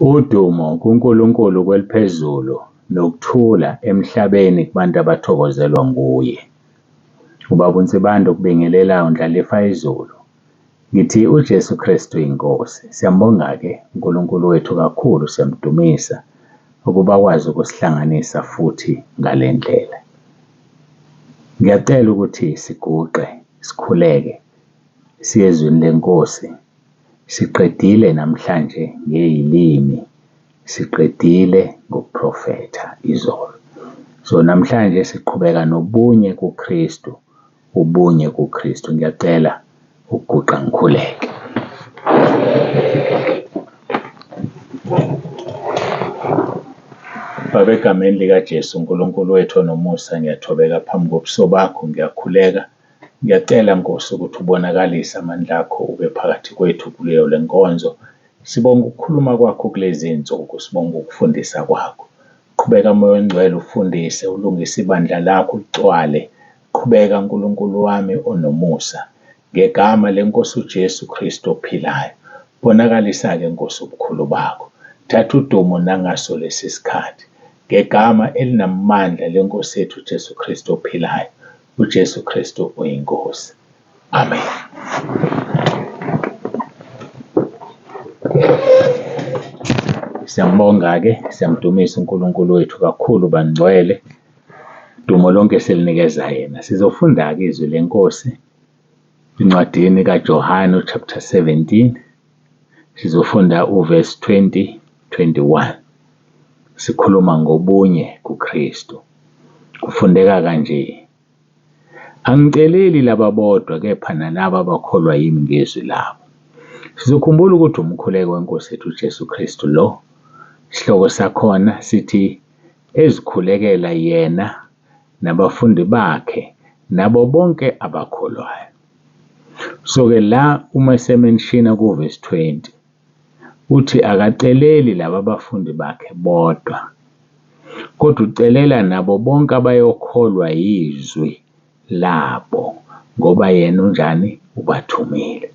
Udumo kuNkulunkulu kweliphezulu nokuthula emhlabeni kubantu abathokozelwa nguye. Ubaba uNsibande ukubingelelayo ndlalifa izulu. Ngithi uJesu Kristu inkosi. Siyambonga-ke uNkulunkulu wethu kakhulu, siyamdumisa ukuba akwazi ukusihlanganisa futhi ngale ndlela. Ngiyacela ukuthi siguqe, sikhuleke, siye ezwini lenkosi. Siqedile namhlanje ngey'limi, siqedile ngokuprofetha izolo. So namhlanje siqhubeka nobunye kuKristu, ubunye kuKristu. Ngiyacela ukuguqa ngikhuleke. Baba, egameni likaJesu uNkulunkulu wethu onomusa, ngiyathobeka phambi kobuso bakho, ngiyakhuleka. Ngiyacela Nkosi ukuthi ubonakalise amandla akho ube phakathi kwethu kuleyo le nkonzo. Sibonga ukukhuluma kwakho kulezi zinsuku, sibonga ukufundisa kwakho. Qhubeka Moya oNgcwele ufundise, ulungise ibandla lakho, ulicwale. Qhubeka Nkulunkulu wami onomusa, ngegama lenkosi uJesu Kristu ophilayo. Bonakalisa-ke Nkosi ubukhulu bakho. Thatha udumo nangaso lesi sikhathi. Ngegama elinamandla lenkosi yethu uJesu Kristu ophilayo. uJesu Kristu uyiNkosi. Amen. Siyambonga-ke, siyamdumisa uNkulunkulu wethu kakhulu bangcwele. Dumo lonke silinikeza yena. Sizofunda-ke izwi lenkosi encwadini kaJohane chapter 17. Sizofunda uverse 20 21. Sikhuluma ngobunye kuKristu. Kufundeka kanje. Angiceleli laba bodwa kepha nalaba abakholwa yimi ngezwi labo. Sizokhumbula ukuthi umkhuleko wenkosi yethu uJesu Kristu lo. Isihloko sakhona sithi ezikhulekela yena nabafundi bakhe nabo bonke abakholwayo. So-ke la uma esemenshina kuvesi 20 uthi akaceleli laba bafundi bakhe bodwa kodwa ucelela nabo bonke abayokholwa yizwi labo ngoba yena unjani ubathumile.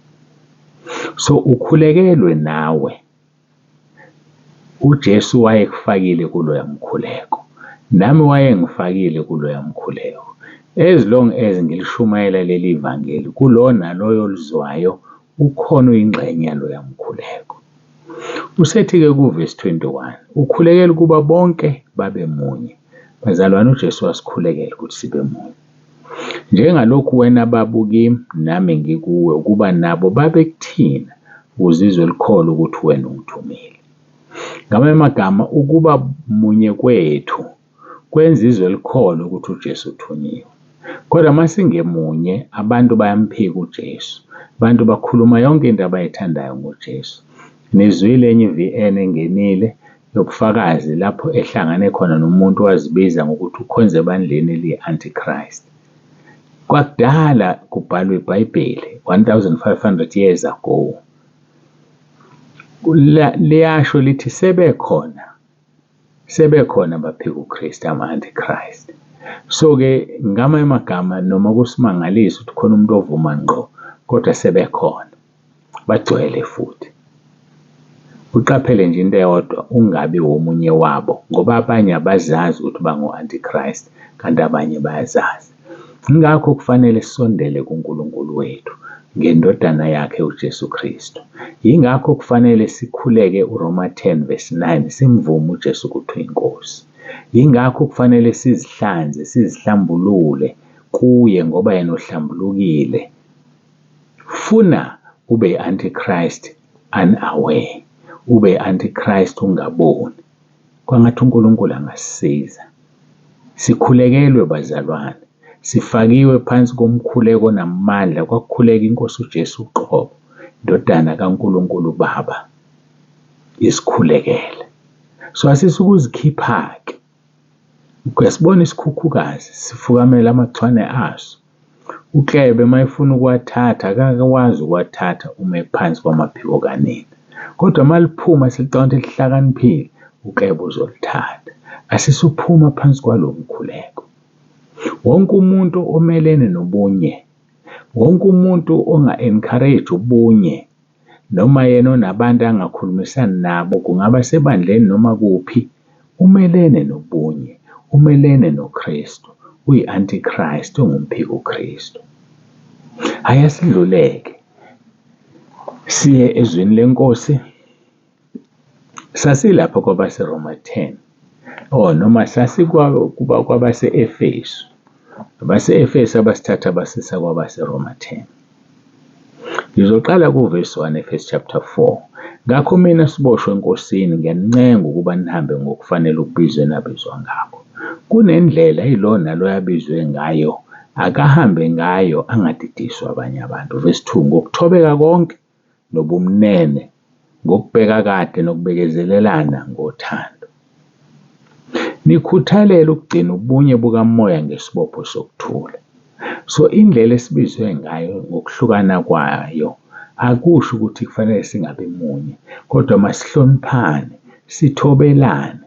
So ukhulekelwe nawe uJesu wayekufakile kuloya mkhuleko, nami wayengifakile kuloya mkhuleko. As long as ngilishumayela leli vangeli kulo naloyo olizwayo ukhona uyingxenye yaloya mkhuleko. Usethi-ke kuvesi 21 ukhulekela ukuba bonke babe munye. Bazalwane, uJesu wasikhulekela ukuthi sibe munye. Njengalokhu wena Baba ukimi nami ngikuwe ukuba nabo babe kuthina ukuze izwe likholwe ukuthi wena ungithumile. Ngamanye amagama ukuba munye kwethu kwenza izwe likholwe ukuthi uJesu uthunyiwe. Kodwa uma singemunye abantu bayamphika uJesu. Abantu bakhuluma yonke into abayithandayo ngoJesu. Nizwile enye i-VN engenile yobufakazi lapho ehlangane khona nomuntu owazibiza ngokuthi ukhonza ebandleni eliyi-antichrist. Kwakudala kubhalwa iBhayibheli 1500 years ago. Liyasho lithi sebekhona sebekhona abaphika uKristu ama-antichrist. So-ke ngamanye amagama noma kusimangalisa ukuthi khona umuntu ovuma ngqo kodwa sebekhona bagcwele futhi. Uqaphele nje into eyodwa ungabi womunye wabo ngoba abanye abazazi ukuthi bango-antichrist kanti abanye bayazazi. Ingakho kufanele sisondele kuNkulunkulu wethu ngendodana yakhe uJesu Kristu. Yingakho kufanele sikhuleke uRoma 10 verse 9 simvume uJesu ukuthi uyinkosi. Yingakho kufanele sizihlanze, sizihlambulule kuye ngoba yena uhlambulukile. Funa ube i-antichrist unaware, ube i-antichrist ungaboni. Kwangathi uNkulunkulu angasisiza. Sikhulekelwe bazalwane, sifakiwe phansi komkhuleko onamandla kwakukhuleka inkosi uJesu uqobo, indodana kaNkulunkulu uBaba isikhulekele. So asisukuzikhipha-ke. Uyasibona isikhukhukazi sifukamela amachwane aso. Uklebe uma efuna ukuwathatha akakwazi ukuwathatha uma ephansi kwamaphiko kanina. Kodwa uma liphuma selicabanga ukuthi lihlakaniphile, uklebe uzolithatha. Asisuphuma phansi kwalo mkhuleko. Wonke umuntu omelene nobunye, wonke umuntu onga-encourage ubunye, noma yena onabantu angakhulumisani nabo, kungaba sebandleni noma kuphi, umelene nobunye, umelene noKristu, uyi-antichrist, ungumphikukristu. Hhayi, asidluleke siye ezwini lenkosi. Sasilapha kwabaseRoma 10, oh noma kwabase-Efesu. Abase-Efesu abasithatha basisa kwabaseRoma 10. Ngizoqala kuvesi 1 Efesu chapter 4. Ngakho mina siboshwe eNkosini ngiyanincenga ukuba nihambe ngokufanele ukubizwa enabizwa ngakho. Kunendlela yilo naloyo abizwe ngayo, akahambe ngayo angadidiswa abanye abantu. Verse 2, ngokuthobeka konke nobumnene, ngokubheka kade nokubekezelelana ngothando. Nikhuthalele ukugcina ubunye bukamoya ngesibopho sokuthula. So indlela esibizwe ngayo ngokuhlukana kwayo akusho ukuthi kufanele singabi munye, kodwa masihloniphane, sithobelane.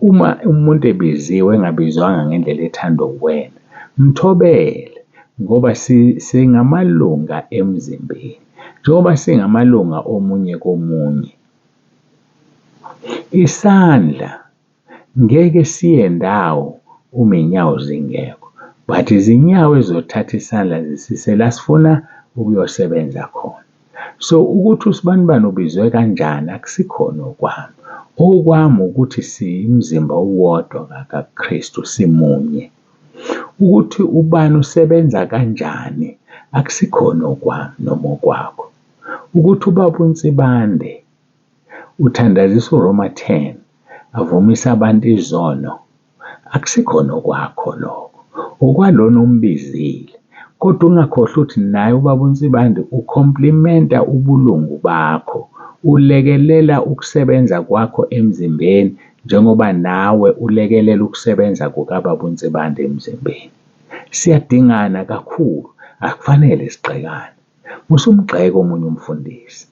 Uma umuntu ebiziwe engabizwanga ngendlela ethandwa uwena, mthobele ngoba singamalunga emzimbeni. Njengoba singamalunga omunye komunye, isandla ngeke siye ndawo uma iy'nyawo zingekho, but izinyawo ezizothatha isandla zisise la sifuna ukuyosebenza khona. So ukuthi usibanibani ubizwe kanjani akusikhona okwami. Okwami ukuthi siyimzimba owodwa kaKristu, simunye. Ukuthi ubani usebenza kanjani akusikhona okwami noma okwakho. Ukuthi ubaba uNsibande uthandazisa uRoma 10 avumise abantu izono akusikhona okwakho lokho, okwalona ombizile. Kodwa ungakhohlwa ukuthi naye ubaba uNsibande ukhomplimenta ubulungu bakho, ulekelela ukusebenza kwakho emzimbeni njengoba nawe ulekelela ukusebenza kukababa uNsibande emzimbeni. Siyadingana kakhulu, akufanele sigxekane. Usumgxeka omunye umfundisi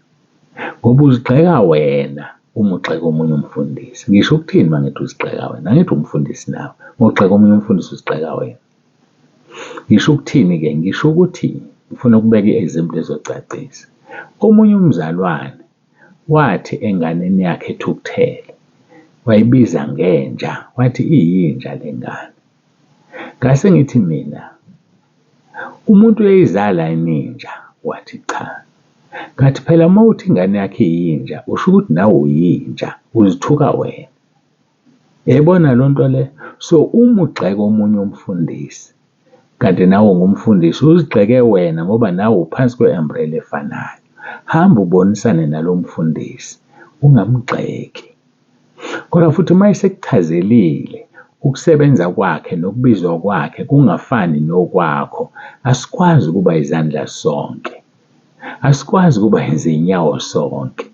ngoba uzigxeka wena uma ugxeka omunye umfundisi. Ngisho ukuthini uma ngithi uzigxeka wena? Angithi umfundisi nawe. Uma ugxeka omunye umfundisi uzigxeka wena. Ngisho ukuthini-ke? Ngisho ukuthi ngifuna ukubeka i-example ezocacisa. Omunye umzalwane wathi enganeni yakhe ethukuthele, wayibiza ngenja, wathi iyinja le ngane. Ngase ngithi mina, umuntu uyayizala yini inja? Wathi cha. Ngathi phela uma uthi ingane yakho iyinja, usho ukuthi nawe uyinja, uzithuka wena. Uyayibona loo nto leyo? So uma ugxeka omunye umfundisi, kanti nawe ungumfundisi, uzigxeke wena ngoba nawe uphansi kwe-umbrella efanayo. Hamba ubonisane nalo mfundisi, ungamgxeki. Kodwa futhi uma esekuchazelile ukusebenza kwakhe nokubizwa kwakhe kungafani nokwakho, asikwazi ukuba izandla sonke. Asikwazi ukuba izinyawo sonke.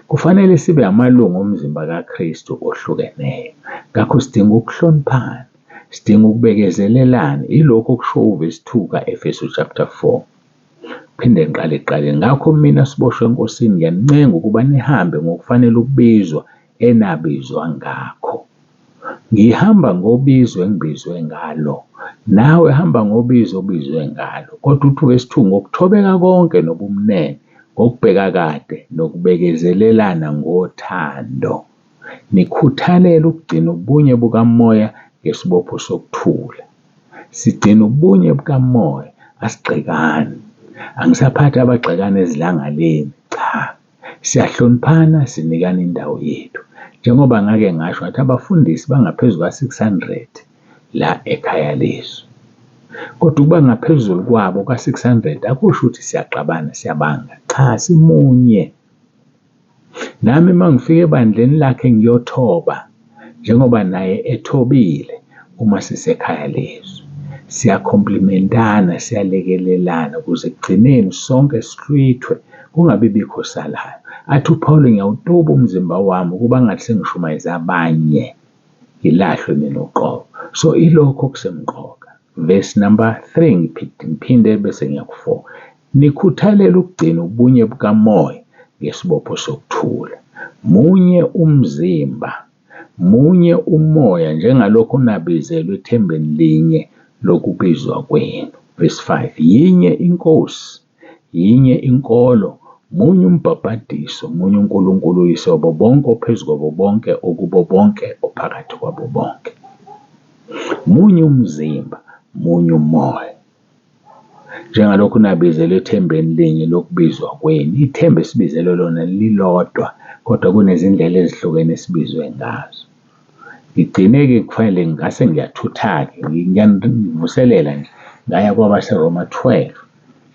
Kufanele sibe amalungu omzimba kaKristu ohlukeneyo. Ngakho sidinga ukuhloniphana, sidinga ukubekezelelana. Yilokhu okushiwo uvesi 2 ka-Efesu chapter 4. Phinde ngiqale ekuqaleni. Ngakho mina siboshwe eNkosini ngiyanincenga ukuba nihambe ngokufanele ukubizwa enabizwa ngakho. Ngihamba ngobizo engibizwe ngalo, nawe hamba ngobizo obizwe ngalo. Kodwa uthi uvesi 2 ngokuthobeka konke nobumnene, ngokubheka kade nokubekezelelana ngothando. Nikhuthalele ukugcina ubunye bukamoya ngesibopho sokuthula. Sigcina ubunye bukamoya, asigxekani. Angisaphathi abagxekana ezidlangaleni, cha. Siyahloniphana, sinikana indawo yethu. Njengoba ngake ngasho ngathi abafundisi bangaphezu kwa-600 la ekhaya lethu. Kodwa ukuba ngaphezulu kwabo kwa-600 akusho ukuthi siyaxabana, siyabanga. Cha, simunye. Nami uma ngifika ebandleni lakhe ngiyothoba njengoba naye ethobile uma sisekhaya lezwi. Siyakhomplimentana, siyalekelelana ukuze ekugcineni sonke sihlwithwe kungabi bikho osalayo. Athi uPawulu ngiyawutuba umzimba wami ukuba ngathi sengishumayeza abanye ngilahlwe mina uqobo. So ilokho okusemqoka. Verse number 3 ngiphinde bese ngiya ku-4. Nikhuthalele ukugcina ubunye bukaMoya ngesibopho sokuthula. Munye umzimba, munye umoya njengalokhu nabizelwe ethembeni linye lokubizwa kwenu. Verse 5, yinye iNkosi, yinye inkolo, Munye umbhabhadiso, munye uNkulunkulu uYise wabo bonke, ophezu kwabo bonke, okubo bonke, ophakathi kwabo bonke. Munye umzimba, munye umoya. Njengalokhu nabizelwa ethembeni linye lokubizwa kwenu. Ithemba esibizelwe lona lilodwa, kodwa kunezindlela ezihlukene esibizwe ngazo. Ngigcine-ke kufanele ngase ngiyathutha-ke, ngiyanivuselela nje, ngaya kwabaseRoma 12.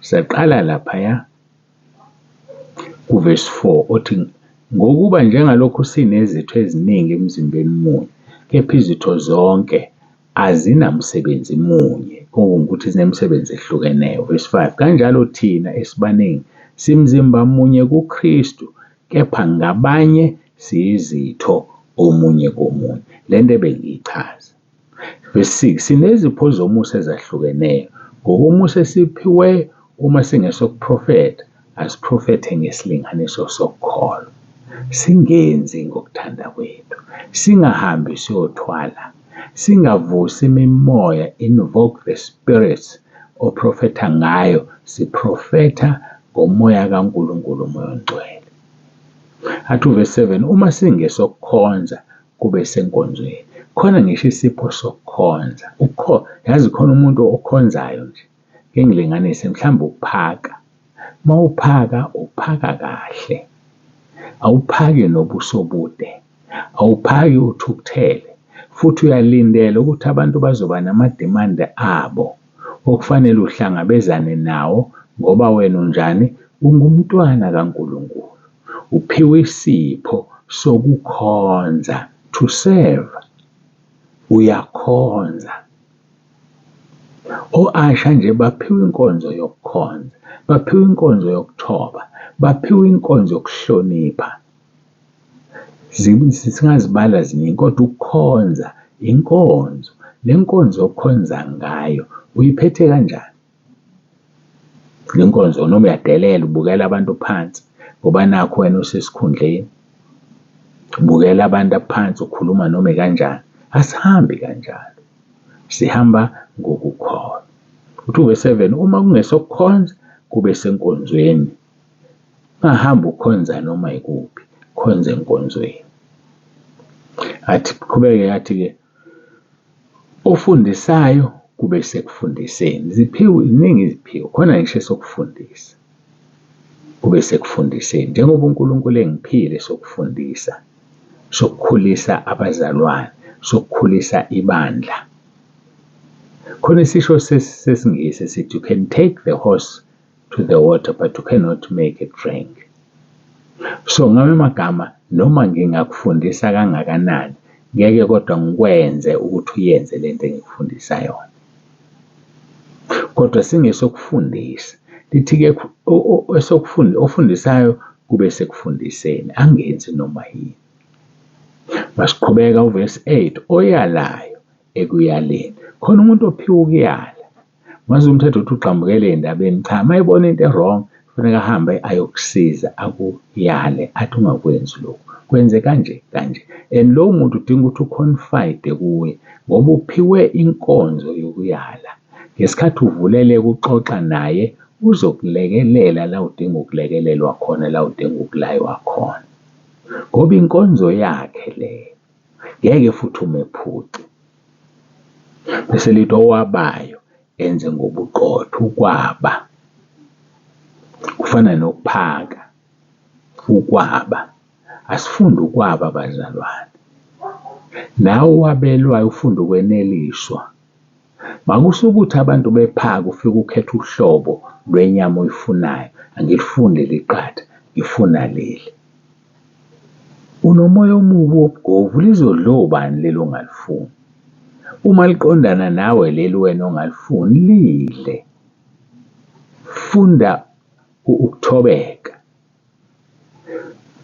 Saqala laphaya kuvesi 4 othi, ngokuba njengalokhu sinezitho eziningi emzimbeni munye, kepha izitho zonke azinamsebenzi munye, okungukuthi zinemisebenzi ehlukeneyo. Verse 5, kanjalo thina esibaningi simzimba munye kuKristu, kepha ngabanye siyizitho omunye komunye. Le nto ebengiyichaza. Verse 6, sinezipho zomusa ezahlukeneyo ngokomusa esiphiweyo. Uma singesokuprofetha, asiprofethe ngesilinganiso sokukholwa, singenzi ngokuthanda kwethu, singahambi siyothwala, singavusi imimoya, invoke the spirits oprofetha ngayo, siprofetha ngomoya kaNkulunkulu, uMoya oNgcwele. Athi uvesi 7, uma singesokukhonza kube senkonzweni. Khona ngisho isipho sokukhonza, yazi khona umuntu okhonzayo nje, ke ngilinganise mhlawumbe ukuphaka. Uma uphaka, uphaka kahle, awuphaki nobuso obude, awuphaki uthukuthele, futhi uyalindela ukuthi abantu bazoba namadimandi abo okufanele uhlangabezane nawo ngoba wena unjani? Ungumntwana kaNkulunkulu, uphiwe isipho sokukhonza, to serve, uyakhonza. O-asha nje baphiwe inkonzo yokukhonza, baphiwe inkonzo yokuthoba, baphiwe inkonzo yokuhlonipha. Singazibala ziningi kodwa ukukhonza inkonzo, le nkonzo okhonza ngayo uyiphethe kanjani? Le nkonzo noma uyadelela ubukela abantu phansi ngoba nakhu wena usesikhundleni, ubukela abantu phansi ukhuluma noma kanjani. Asihambi kanjalo, sihamba ngokukholwa. Uthi uvesi 7, uma kungesokukhonza kube senkonzweni, ungahambi ukhonza noma ikuphi, khonza enkonzweni. Athi qhubeke athi-ke ofundisayo kube sekufundiseni. Ziphiwe, ziningi iziphiwo, khona ngisho esokufundisa, kube sekufundiseni. Njengoba uNkulunkulu engiphile sokufundisa, sokukhulisa abazalwane, sokukhulisa ibandla. Khona isisho sesiNgisi sithi you can take the horse to the water but you cannot make it drink. So ngamanye amagama noma ngingakufundisa kangakanani ngeke kodwa ngikwenze ukuthi uyenze lento engikufundisa yona. Kodwa singesokufundisa, lithi-ke esokufunda ofundisayo kube sekufundiseni, angenzi noma yini. Masiqhubeka uvesi 8, oyalayo ekuyaleni. Khona umuntu ophiwa ukuyala. Maze umthetho uthi ugxambukele ey'ndabeni, cha uma ebona into e-wrong kufuneka ahambe ayokusiza akuyale athi ungakwenzi lokhu, kwenze kanje kanje. And lowo muntu udinga ukuthi u-confide kuye ngoba uphiwe inkonzo yokuyala. Ngesikhathi uvuleleka uxoxa naye uzokulekelela la udinga ukulekelelwa khona, la udinga ukulaywa khona. Ngoba inkonzo yakhe leyo, ngeke futhi umephuce. Bese lithi owabayo enze ngobuqotho, ukwaba kufana nokuphaka, ukwaba. Asifunde ukwaba bazalwane. Nawe owabelwayo ufunde ukweneliswa. Makusuke ukuthi abantu bephaka ufike ukhethe uhlobo lwenyama oyifunayo, angilifuni leli qatha, ngifuna leli. Unomoya omubi wobugovu, lizodla obani leli ongalifuni? Uma liqondana nawe leli wena ongalifuni, lidle. Funda ukuthobeka.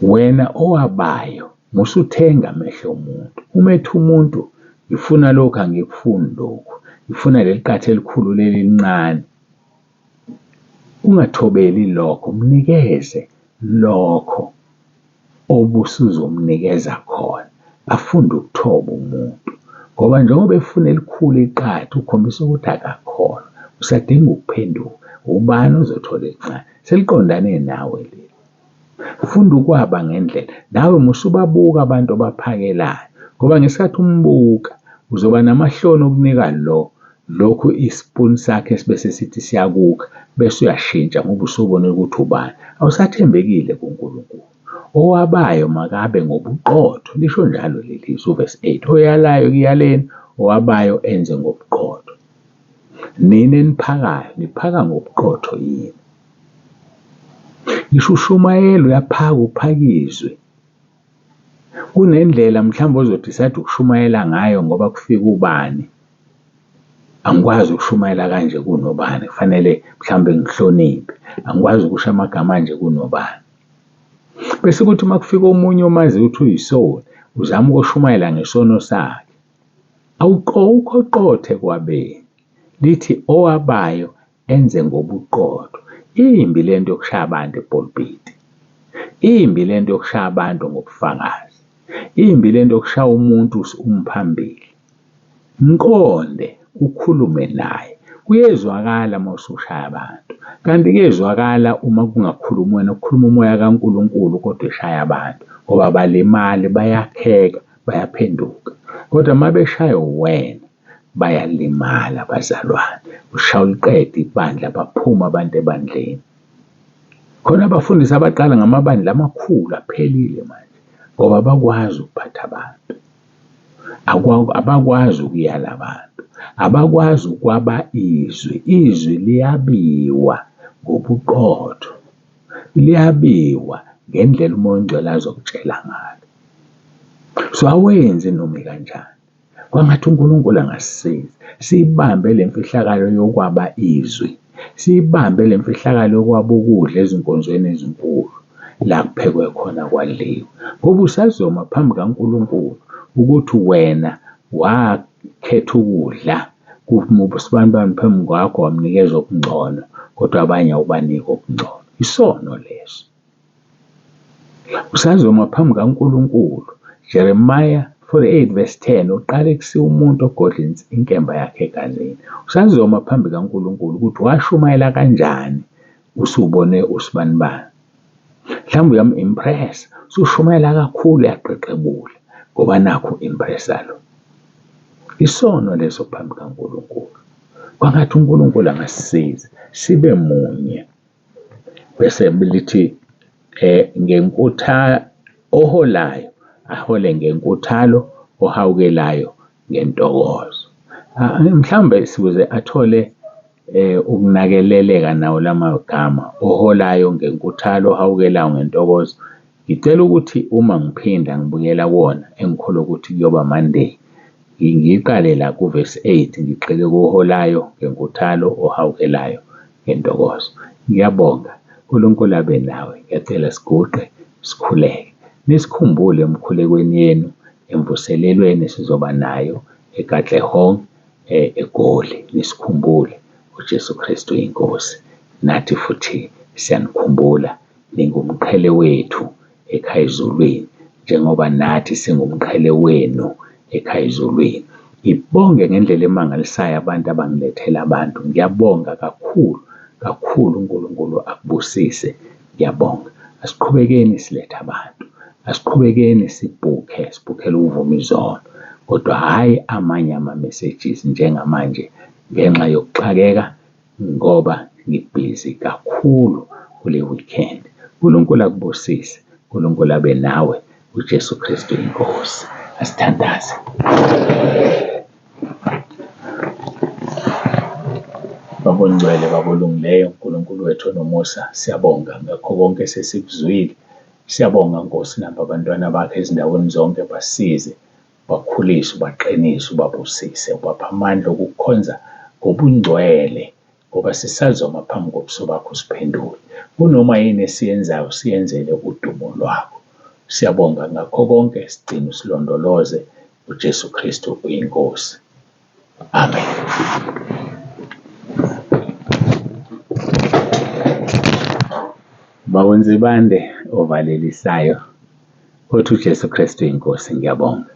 Wena owabayo musuthenga amehlo omuntu. Uma ethi umuntu ngifuna lokhu angikufuni lokhu, ngifuna leli qatha elikhulu leli elincane, ungathobeli lokho, mnikeze lokho obusuzomnikeza khona. Afunde ukuthoba umuntu ngoba njengoba efuna elikhulu iqatha ukhombisa ukuthi akakholwa, usadinga ukuphenduka. Ubani ozothola elincane? Seliqondane nawe leli. Funda ukwaba ngendlela. Nawe musubabuka abantu obaphakelayo ngoba ngesikhathi umbuka uzoba namahloni okunika lo lokhu isipuni sakhe sibe sesithi siyakukha bese uyashintsha ngoba usubone ukuthi ubani. Awusathembekile kuNkulunkulu. Owabayo makabe ngobuqotho, lisho njalo leli zwi uvesi 8. Oyalayo ekuyaleni, owabayo enze ngobuqotho. Nina eniphakayo, niphaka ngobuqotho yini? Ngisho ushumayela uyaphaka, uphaka izwi. Kunendlela mhlawumbe ozodicide ukushumayela ngayo ngoba kufika ubani. Angikwazi ukushumayela kanje kunobani, kufanele mhlawumbe ngihloniphe. Angikwazi ukusho amagama anje kunobani. Bese kuthi uma kufika omunye omaziyo ukuthi uyisoni, uzama ukushumayela ngesono sakhe. Awukho qotho ekwabeni. Lithi owabayo enze ngobuqotho. Imbi lento yokushaya abantu epulpiti. Imbi lento yokushaya abantu ngobufakazi. Imbi lento yokushaya umuntu umphambili. Mqonde ukhulume naye. Kuyezwakala uma usushaya abantu. Kanti kuyezwakala uma kungakhulumi wena kukhuluma umoya kaNkulunkulu kodwa eshaya abantu ngoba abalimali bayakheka bayaphenduka. Kodwa uma beshaywa uwena bayalimala abazalwane. Ushaya uliqede ibandla baphuma abantu ebandleni. Khona abafundisi abaqala ngamabandla amakhulu aphelile manje ngoba abakwazi ukuphatha abantu. Abakwazi ukuyala abantu. Abakwazi ukwaba izwi. Izwi liyabiwa ngobuqotho. Liyabiwa ngendlela uMoya oNgcwele azokutshela ngayo. So awenzi noma ikanjani. Kwangathi uNkulunkulu angasisiza siyibambe le mfihlakalo yokwaba izwi, siyibambe le mfihlakalo yokwaba ukudla ezinkonzweni ezinkulu la kuphekwe khona kwadliwa. Ngoba usazoma phambi kaNkulunkulu ukuthi wena wakhetha ukudla kusibanibani phambi kwakho wamnikeza okungcono kodwa abanye awubaniki okungcono. Isono leso. Usazoma phambi kaNkulunkulu. Jeremiah 48 verse 10 uqale kusiwa umuntu ogodla inkemba yakhe egazini. Usazoma phambi kaNkulunkulu ukuthi washumayela kanjani usubone usibanibani. Mhlawumbe uyam-impress, usushumayela kakhulu uyaqeqebula ngoba nakhu u-impressa lo. Isono leso phambi kaNkulunkulu. Kwangathi uNkulunkulu angasisiza sibe munye bese lithi ngenkutha oholayo ahole ngenkuthalo, ohawukelayo ngentokozo. Mhlawumbe sikuze athole ukunakeleleka nawo lamagama oholayo ngenkuthalo, ohawukelayo ngentokozo. Ngicela ukuthi uma ngiphinda ngibuyela kuwona engikholwa ukuthi kuyoba Monday, ngiqale la kuvesi 8 ngigxile koholayo ngenkuthalo, ohawukelayo ngentokozo. Ngiyabonga. uNkulunkulu abe nawe. Ngiyacela siguqe sikhuleke. Nisikhumbule emkhulekweni yenu emvuselelweni esizoba nayo eKatlehong eGoli. Nisikhumbule uJesu Kristu inkosi. Nathi futhi siyanikhumbula ningumqhele wethu ekhaya ezulwini njengoba nathi singumqhele wenu ekhaya ezulwini. Ngibonge ngendlela emangalisayo abantu abangilethela abantu. Ngiyabonga kakhulu kakhulu uNkulunkulu akubusise. Ngiyabonga. Asiqhubekeni silethe abantu. Asiqhubekeni sibhukhe, sibhukhele ukuvuma izono. Kodwa hhayi amanye ama-messages njengamanje ngenxa yokuxakeka ngoba ngibhizi kakhulu kule weekend. uNkulunkulu akubusise, uNkulunkulu abe nawe, uJesu Kristu inkosi. Asithandaze. Baba ongcwele, Baba olungileyo, uNkulunkulu wethu onomusa, siyabonga ngakho konke sesikuzwile. Siyabonga Nkosi, namba abantwana bakhe ezindaweni zonke basize, bakhulise, ubaqinise, ubabusise, ubaphe amandla okukhonza ngobungcwele ngoba sisazoma phambi kobuso bakho usiphendule. Kunoma yini esiyenzayo siyenzele udumo lwakho. Siyabonga ngakho konke, sigcine usilondoloze. uJesu Kristu uyiNkosi. Amen. Baba uNzibande ovalelisayo othi uJesu Kristu inkosi ngiyabonga.